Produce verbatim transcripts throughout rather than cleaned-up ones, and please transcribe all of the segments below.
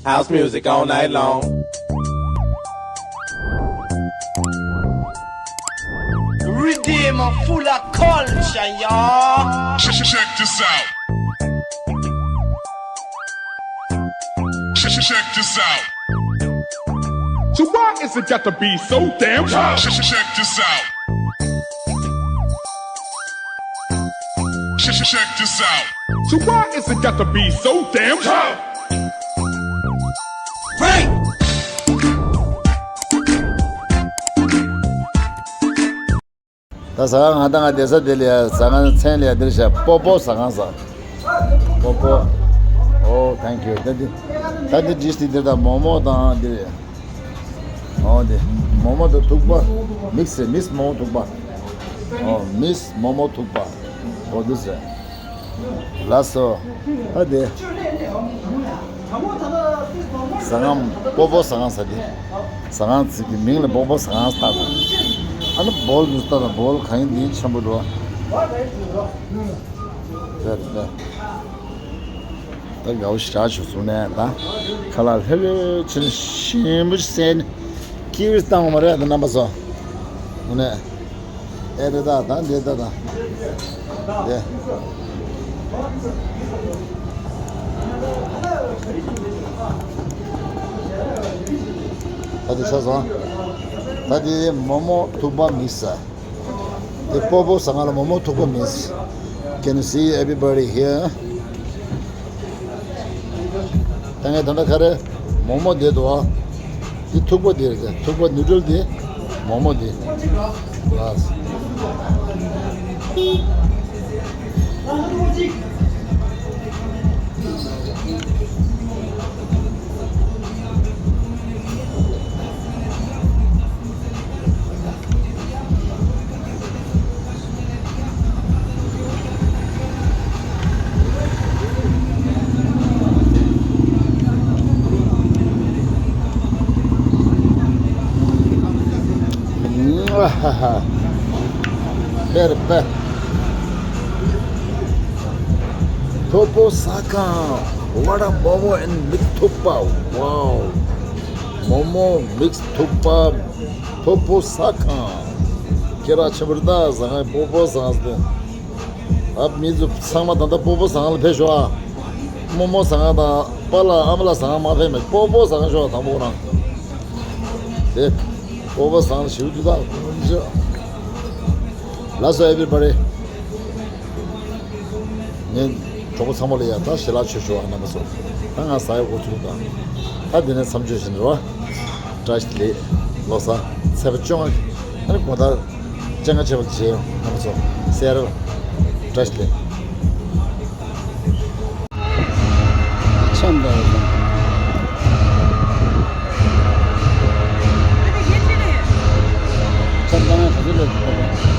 House music all night long. Redeem full of culture, y'all. Check, check this out. Check, check this out. So why is it got to be so damn tough? Check, check this out. Check, check this out. So why is it got to be so damn tough? Break! ད་ཟ་ཁང་ང་དང་ང་བསྡད་ས་དེ་ལ་ཡ། ཟ་ཁང་མཚན་ལ་ཡ་འདིར་བཞག་པོ་པོ་ཟ་ཁང་ཟ། པོ་པོ། Oh, thank you. ད་འདི་ད་འདི་ཌིཤ་དེ་འདིར་ད་མོག་མོག་དང་འདིར་ཡ། འོ་དེ་མོག་མོག་དང་ཐུག་པ། མིག་སི་མིག་སི་མོག་མོག་ཐུག་པ། འོ་མིག་སི་མོག་མོག་ཐུག་པ། འོ་འདི་ཟེར། ལགས་སོ། ད་དེ། ཟ་ཁང་པོ་པོ་ཟ་ཁང་ཟེར་དེ། ཟ་ཁང་ཚིག་གི་མིང་ལ་པོ་པོ་ཟ་ཁང་ཟེར་ད། ཨ་ནི་བོལ་དུ་ལྟ་དང་། བོལ་གང་ཡིན་འདི་ཆེན་པོ་འགྲོ། དེ་རེད་དེ། ད་དགའ་བོ་ཞེ་དྲག་བྱུང་སོང་ནས་ད། ཁ་ལག་ལྷོད་ལྷོད་བྱས་ནས་ཞིམ་པོ་ཞིག་བཟས་ནས་ཀི་ཝི་བཏང་བ་མ་རེད་ད་རྣམ་པ་ཚོ། དངོས་གནས། ཨེ་རེད་ད། ད་འདི་ད་ད། འདི། ད་འདི་ཆ་སོང་། ད་འདི་མོག་མོག་ཐུག་པ་མིག་སི། འདི་པོ་པོ་ཟ་ཁང་ལ་མོག་མོག་ཐུག་པ་མིག་སི། Can you see everybody here? ད་ངས་ད་ལྟ་ག་རེ། མོག་མོག་འདི་འདུག་ཨ། འདི་ཐུག་པ་འདི་རེད། ཐུག་པ་ནུ་ཌལ་འདི། མོག་མོག་འདི། ལགས། དཔེར་དཔེ། ཐུག་པ་ཟ་ཁང་། What a momo and མིག་ཐུག་པ། Wow. མོག་མོག་མིག་སི་ཐུག་པ། ཐུག་པ་ཟ་ཁང་། སྐད་གྲགས་ཆེན་པོ་རེད་ད། ཟ་ཁང་པོ་པོ་ཟ་ཁང་ཟེར་ཏེ། ཨ་མི་ཚོ་ཚང་མ་ད་ལྟ་པོ་པོ་ཟ་ཁང་ལ་ཕེབས་ཤོག་ཨ། མོག་མོག་ཟ་ཁང་དང་པཱ་ལགས་ཨ་མ་ལགས་ཟ་ཁང་མ་ཕེབས་མེད། པོ་པོ་ཟ་ཁང་ཤོག་ཨ། དང་པོ་རང་། དེ། པོ་པོ་ཟ་ཁང་ལ་ཞེ་པོ་ཅིག་ད། ལགས་སོ་everybody། ངས་གྲོགས་པོ་ཚང་མ་ལ་ཡ་ད་ཞལ་ལག་མཆོད་ཞུ་བ་རྣམ་པ་ཚོ། ད་ང་ཟ་ཡག་འགོ་ཚུགས་དང་། ད་འདི་ནས་མཚམས་གཅོད་བྱེད་ནི་རེད་བ། བཀྲ་ཤིས་བདེ་ལེགས། ལོ་གསར་ཚེས་པ་བཅོ་ལྔ་གི། ཨ་ནི་དགོང་དག་སྤྱན་སྔ་བྱེད་པ་མཇལ་ཡོང་། རྣམ་པ་ཚོ་སེ་ར་ལ་བཀྲ་ཤིས་བདེ་ལེགས། ཆམ་ད་རེད་དང་། ཆམ་ད་ན་ག་ཚོད་ལས་ཐུབ་པ། ཨ།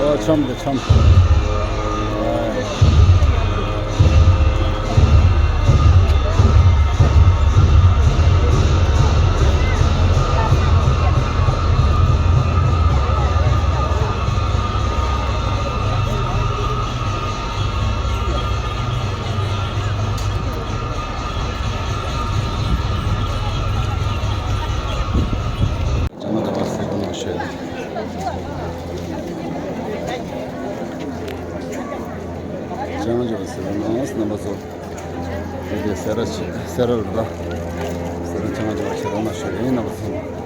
ཨོ་ཆམ་དེ་ཆམ། ཅང་ཅོག་ཟེར་བ་ནང་ཤོད། ཅང་ཅོག་ཟེར་བ་ནང་རྣམ་པ་ཚོ། དེ་དེ་སེ་ར་ཆེ་སེ་ར་རུ་ད། སེ་ར་ཅང་ཅོག་ཟེར་བ་ནང་ཤོད་ཡིན་རྣམ་པ་ཚོ།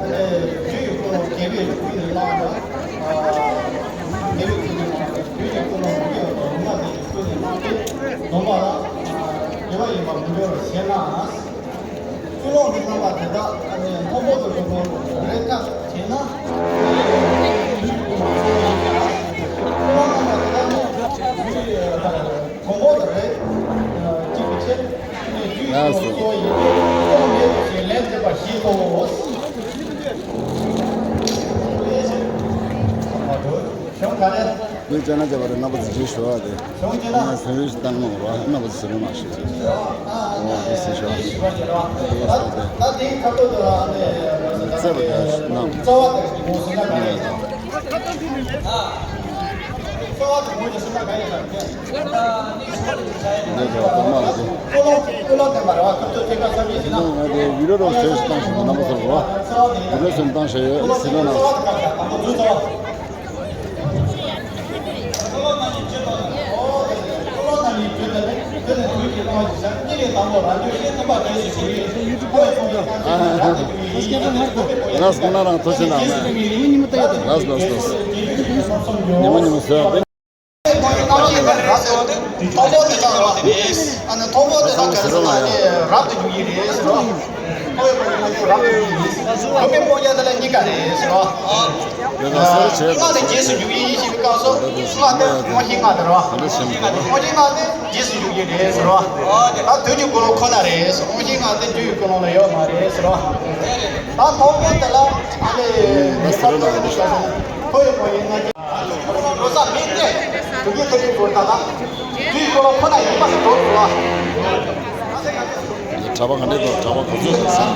རྒྱུ་ཡི་ཀུན་སློང་དགེ་བའི་ཀུན་ནས་བསླངས་པ། དགེ་བའི་ཀུན་ནས་བསླངས་པ། རྒྱུ་ཡི་ཀུན་སློང་མི་དགེ་བ་དང་ལུང་མ་བསྟན་པའི་ཀུན་ནས་བསླངས་ཏེ། སྡོམ་པ་ལ་དགེ་བ་ཡིན་པར་མི་འགྱུར་ཞེ་ན། ཀུན་སློང་གི་རྣམ་པ་དེ་དག་མཐོན་པོ་དུ་སོང་བ་རེད་ཀ་ཞེ་ན། ཀུན་སློང་རྣམ་པ་དེ་དག་ནི་མཐོན་པོ་དུ་རེད། གཅིག་གི་ཕྱིར། ཡང་སོ། ཁྱོད་ཅ་ན་ཅ་བ་རེ་རྣམ་པ་ཚོ་རྗེས་ཞུ་བ་དེ། ང་ཟེར་བའི་བཏང་ནོ་ར་རྣམ་པ་ཚོ་ཟེར་ནོ་མ་ཤེས། འོ་དེ་ཟེར་ཞུ་བ་དེ། ད་དེའི་ཁ་ཐོག་ཏུ་ར་ཨ་ནི་རྩེ་བ་དེ་རྣམ། རྩ་བ་དེ་གི་ངོ་སོ་ན་ག་རེ་ཡིན། རྩ་བ་དེ་ངོ་སོ་ན་ག་རེ་ཡིན། འདི་ཚོ་གཏོར་མ་རེད། ང་དེ་བི་ཌིའོ་རོགས་བཟོས་ཤིག་བཏང་ཞིག་རྣམ་པ་ཚོར་རོ། བི་ཌིའོ་བཟོས་བཏང་ཞིག་ཡོད་ཟིན་ན་ན། ལགས་སོ། ཁོང་རང་ཐུགས་རྗེ་གནང་མེད། ལགས་སོ། ལགས་སོ། ཉི་མ་ཉི་མ་ཟེར་བ། མཐོན་པོ་དེ་དག་གི་རབ་ཏུ་ཡོང་ཡིན་རེད་ཟེར་བ། ཨ་ནི་མཐོན་པོ་དེ་དག་གི་རབ་ཏུ་ཡོང་ཡིན་རེད་ཟེར་བ། ཨོ་ཡེ་མ་ཡེ་མ་ཡེ་རབ་ཏུ་ཡོང་ཡིན་ཟེར་བ། བུད་མེད་དཔུང་རྒྱན་དེ་ལ་གཉིས་ཀ་རེད་ཟེར་བ། ལྔ་དེ་རྗེས་སུ་འཇུག་ཡིན་ཞེས་པའི་སྐབས་སུ་ལྔ་དེ་དབང་ཤེས་ལྔ་དེ་རེད་བ། དབང་ཤེས་ལྔ་དེ་རྗེས་སུ་འཇུག་ཡིན་རེད་ཟེར་བ། ད་དུས་ཀྱི་ཀུན་སློང་ཁོ་ན་རེད་ཟེར། དབང་ཤེས་ལྔ་དེ་རྒྱུ་ཡི་ཀུན་སློང་ལ་ཡོད་མ་རེད་ཟེར་བ། ད་མཐོན་པོ་དེ་ལ་ཨ་ནི་ལྔ་དེ་ལྔ་དེ་ལྔ་དེ་ལྔ་དེ་ལྔ་དེ། གྲྭ་པ་ག་འདྲས་འདུག་གྲྭ་པ་ག་ཚོད་འདུག་ཟེར།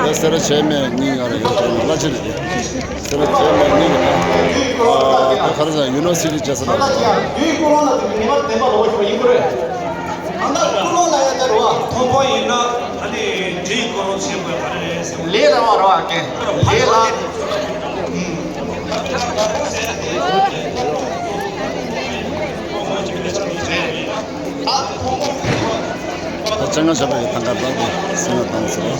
ཡ་སེ་ར་བྱེས་སྨད་གཉིས་ཡོད་རེད། ཡོད་ཚོད་བླ་ཆེ་རེད་དེ། སེ་ར་བྱེས་སྨད་གཉིས་ཀྱི་ད་ཁ་ར་ས་ཡུ་ནི་ཝར་སི་ཊི་བྱས་ས་ལ། ད་ལྟ་ཀུན་སློང་ལ་ཡ་དེ་རེད་བ། མཐོན་པོ་ཡིན་ན་ཨ་ནི་འདྲེ་ཡི་ཀུན་སློང་བྱེད་དགོས་ག་རེ་རེད་ཟེར། ལས་ར་བ་ར་བ་ཀན་ལས་ལ། ད་སྤྱན་སྔ་བྱ་བའི་ཐང་ཀ་རང་གི་སེམས་ལ་བཏང་ཟེར། ད་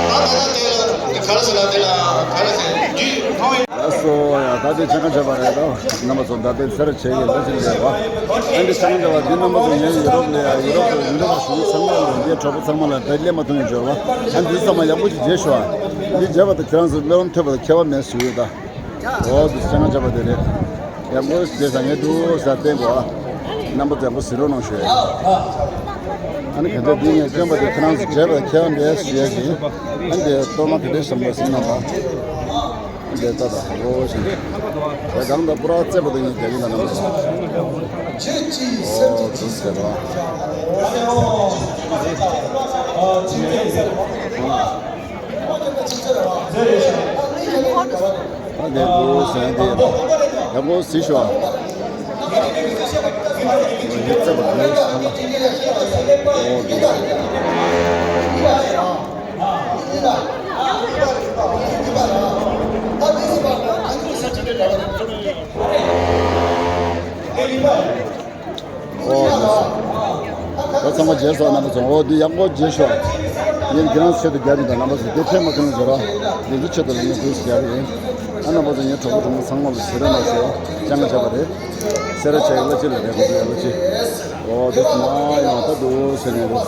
ད་ད་དེ་ལ་ག་རེ་ཟེར་ལ་དེ་ལ་ག་རེ་ཟེར་རྒྱུ་མཐོང་བའི། ལགས་སོ། ཡ་ད་དེ་སྤྱན་སྔ་བྱ་བ་རེད་ད། རྣམ་པ་ཚོ་ད་དེ་སེ་ར་བྱེས་ཀྱི་ལ་ཅིག་རེད་བ། ཨ་འདི་སྤྱན་སྔ་བྱ་བ་འདི་རྣམ་པ་ཚོ་ངའི་ཡུ་རོབ་ལ་ཡ་ཡུ་རོབ་ལ་ཡུ་རོབ་ལ་བཞུགས་ཚང་མ་ལ་འདིའི་གྲོགས་པོ་ཚང་མ་ལ་ད་སླེབས་མ་ཐུབ་ནས་འབྱོར་བ། ཨ་འདི་ཚང་མ་ཡག་པོ་ཅིག་མཇལ་ཤོག་ཨ། འདི་མཇལ་བ་དང་ཁྱེད་རང་ཚོ་སླེབས་ཐུབ་པ་དང་ཁྱད་པར་མེད་ཞུ་ཡོད་ད། འོ་དེ་སྤྱན་སྔ་བྱ་བ་དེ་རེད། ཡག་པོ་བྱས་ཙང་ངས་འདུག་ཟེར་བསྟན་གོ། རྣམ་པ་ཚོ་ཡག་པོ་གཟིགས་རོགས་གནང་ཞུ་ཡ། ཨ་ནི་ག་འདྲ་འདི་ངས་སྟོན་པ་དེ་ཁྱེད་རང་ཚོ་བྱས་པ་ཁྱད་པར་མེད་ཞུ་ཡ་གི། ཨ་ནི་དེ་གཏོར་མ་ག་འདྲ་བཤམས་པ་ཟིན་ན་ད། ཨ་ནི་དེ་ལྟ་ད་རོ་ཞིག་དེ་གང་ལྟར་པུ་ར་རྩེ་པོ་དེ་ངས་རྒྱག་གི་ཡིན་ད་རྣམ་པ་ཚོ། འོ་དེ་ཟེར་རོ། ཨ་དེ་འདུག་ཟེར་དེ་ཡག་པོ་གཟིགས་ཤོག་ཨ། ཡིག་ཚད་པ་ག་རེ་ཟེར་ན། འོ་འདུག་ཟེར། ཨོ་ལགས་སོ། ད་ཚང་མ་མཇལ་སོང་རྣམ་པ་ཚོ། འོ་འདི་ཡག་པོ་མཇལ་ཤོག་ངས་ཁྱེད་རང་ཆེད་དུ་རྒྱབ་ཡིན་ད་རྣམ་པ་ཚོ། འདི་ཕན་མ་ཐོན་ཟེར་རོ། འདི་ཚོ་ཆེད་དུ་ལ་ངས་འདུག་སེ་རྒྱབ་ཡིན། ཨ་རྣམ་པ་ཚོ་ངའི་གྲོགས་པོ་གྲོགས་མོ་ཚང་མ་ལ་ཞུ་རེ་མ་ཞུ། སྤྱན་སྔ་བྱ་བ་རེད། སེ་ར་བྱེས་ཀྱི་བླ་སྤྱི་ལ་རེད། ཁོ་ཚོའི་བླ་སྤྱི། འོ་འདི་ཚོ་མ་ཡང་ད་འདུག་སེ་ནས་འདུག་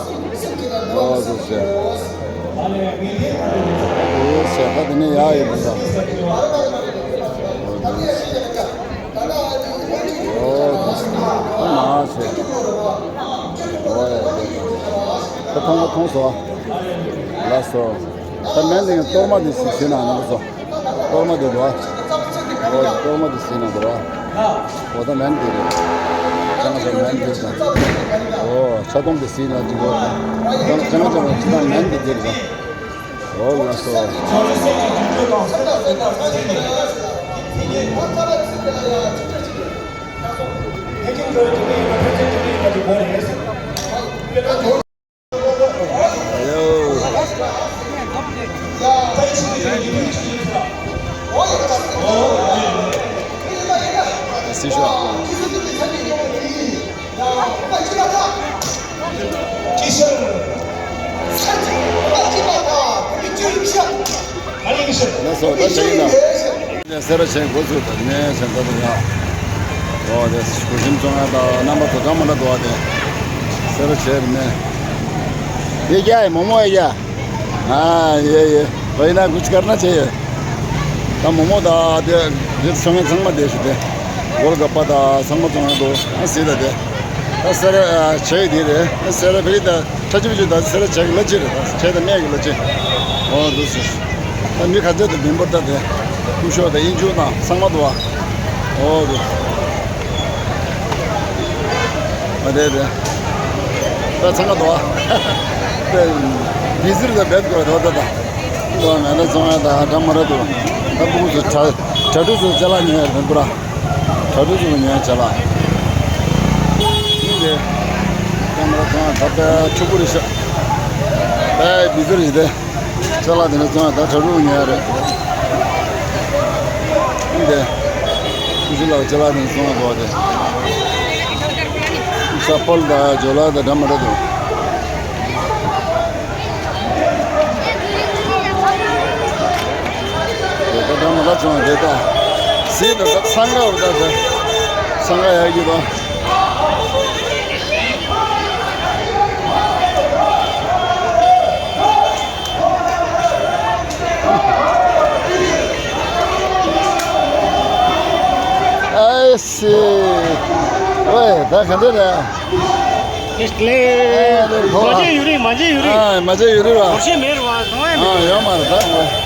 འོ་འདུག་སེ། འདུག་སེ་ད་དེ་ནས་ཡག་ཡིན་འདུག་ད། འོ་འདུག་སེ། ཨོ་ད་མ་ཟེར། ཨོ་ཡ། ད་མཐོང་མ་མཐོང་སོང་། ལགས་སོ། ད་མེན་དེ་གཏོར་མ་དེ་ཟིན་ན་ནང་སོ། གཏོར་མ་དེ་འདུག་ཨ། ཨོ་གཏོར་མ་དེ་ཟིན་ན་འདུག་ཨ། ཨོ་ད་མེན་དེ་རེད། ཅང་ཅང་མེན་དེ་རེད། ཨོ་ཕྱག་སྟོང་དེ་ཟིན་ན་འདུག་ཨ། ཅང་ཅང་ཅང་ཅང་མེན་དེ་དེ་རེད། ཨོ་ལགས་སོ། ལགས་སོ། ད་ཞག་ཡིན་ད། ནས་སེ་ར་བྱེས་འགོ་ཚུགས་དང་ནས་བྱེས་ད་དུ་ཡ། ཨོ་དེ་གུ་ཤམ་བཙོང་ཡ་ད་རྣམ་པ་དོ་གྲང་མ་འདྲ་འདུག་བ་དེ། སེ་ར་བྱེས་རེད་ནས། ཡེ་རྒྱ་ཡེ་མོ་མོ་ཡེ་རྒྱ། ཨ་ཡེ་ཡེ། བ་ཡིན་ན་གུ་ཅི་དཀར་ན་ཆེ་ཡེ། ད་མོ་མོ་ད་དེ་དེ་བཙོང་ཡ་ཚང་མ་དེ་ཞུ་དེ། གོལ་ག་པ་ད་ཚང་མ་བཙོང་ཡ་འདུག་ཨ་སི་ད་དེ། ད་སེ་ར་བྱེས་དེ་རེད། ཨ་སེ་ར་བྱེས་ད། ཁྲ་ཆིབ་ཆིབ་དང་སེ་ར་བྱེས་ཀྱི་བླ་སྤྱི་རེད། ད་བྱེས་དང་སྨད་ཀྱི་བླ་སྤྱི། ཨོ་འདུག་སེ། ད་མི་ག་ཚད་དུ་མི་འབོར་ད་དེ། སྐུ་ཞབས་དང་དབྱིན་ཇུ་དང་ཚང་མ་འདུག་བ། ཨོ་འདུག་ཨ་དེ་དེ། ད་ཚང་མ་འདུག་བ། དེ་མི་ཟིར་དང་བེད་དགོས་ད་ད་ད། འདུག་བ་མེད་ན་ཚང་མ་ད་འདྲ་མ་རེད་འདུག་ད་ཕྲུ་གུ་ཚོ་གྲ་གྲ་ཕྲུག་ཚོ་ཅ་ལག་ཉོ་ཡ་རེད་འདུག་ར། གྲ་སྒྲིག་བཟོ་བ་ཉོ་ཡ་ཅ་ལག་ཡིན་ཏེ། ཀེམ་ར་ཚང་ད་ལྟ་ཕྲུ་གུ་རེད་ཤག་ད་མི་ཚེ་རེད་དེ། ཅ་ལག་དེ་འདྲ་ཚང་ད་གྲ་སྒྲིག་ཉོ་ཡ་རེད། ཡིན་ཏེ། ཁུ་ཤི་ལགས་ཅ་ལག་དེ་འདྲ་ཚང་དགོས་ཏེ། ས་ཕོལ་དང་ཇོ་ལ་དང་འདྲ་མ་འདྲ་འདུག་ད་ལྟ་མ་ལ་བྱུང་རེད་ད། སྲིད་ད་ལྟ་འཚང་ཁ་འོ་ད་ད། འཚང་ཁ་ཡག་གི་ད། ཨེ་སི། ཝེ་ད་ག་འདྲ་རེད། ཨེ་ལེ། ཨ་ལེ་ཁོ། མ་བརྗེད་ཡོད་རེད། མ་བརྗེད་ཡོད་རེད། ཨ་མ་བརྗེད་ཡོད་རེད་བ། བར་ཆད་མེད་རེད་བ། གང་ཡང་མེད། ཨ་ཡོད་མ་རེད་ད།